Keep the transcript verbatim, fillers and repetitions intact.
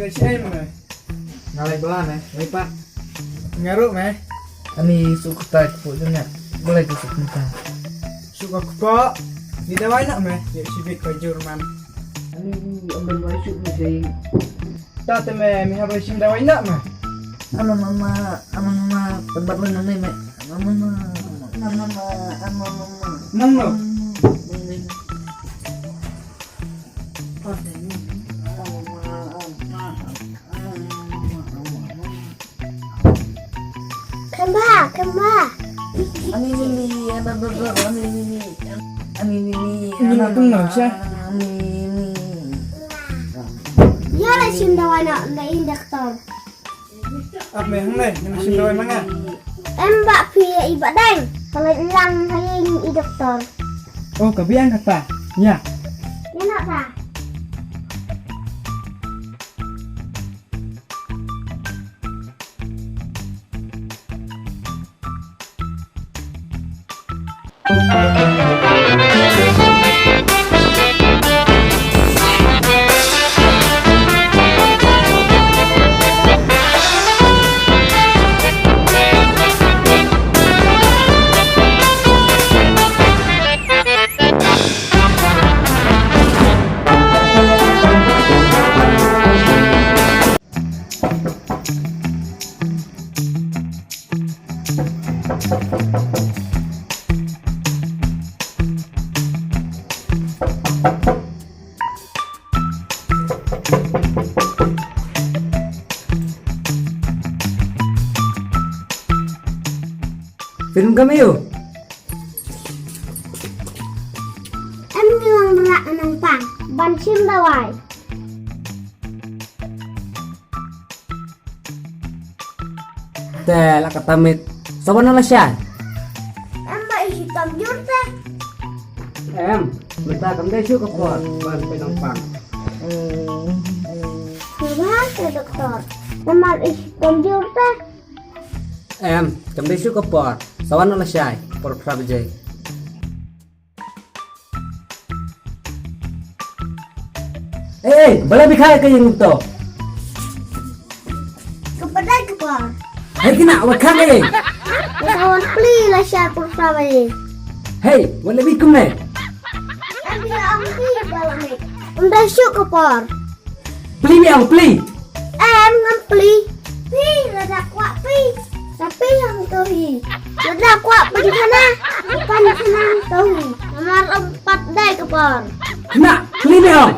Shnong me. Nga lai bala me, lai pat. Nga ruh me. Ani suk kata kpu jengak. Balai tu suk kata. Suk ka kpu. Ni dawai nak me. Ya sibit ka jur man. Ani ambil wai suk me jai. Ta te me, me hap rai sim dawai nak me. Ama mama, ama mama, tempat lu nang ni me. Ama mama, ama mama, ama mama. Nang no. Nang ni. Kemba, kemba. Ani ni ni, ani ni ni, ani ni ni. Ini nak kenal sih. Ani ni. Ya lah, sini dah nak, nak doktor. Ap me hangne, ngan shim dawai ma nga. Em, ba phi ïa i Bah Deng. Ka leit lang ha ïing i doktor. Oh, ka biang kata. Ïa. Ïa na ta. Phi kum kane ïa u? Em ngi wan rak nang pang ban shim dawai. Te la kata mit. Sa wan lashai. Em ba i hitam jur te. Em, mynta kam dei shuh ka por ban pyndonkam. Namar te doktor. Namar i hitam jur te. Em, kam dei shuh ka por. Sa wan lashai. Por phra baje. Ei, ei, balei phi kha ka ïing to? Ka padai ka por. Hei kine, wat kha ka ïing. Ka wan plie lashai por phra baje. Hei, wat leh bit kumne. Em phi ong phi ba la mih. Ym dei shuh ka por. Plie me ong plie. Em ngam plie. Phi lada kwah phi. Sa phi hangta to hi. Lada kwah pynkhana. Pynkhana hangta hi. Namar ym pat dei ka por. Kine, plie me ong.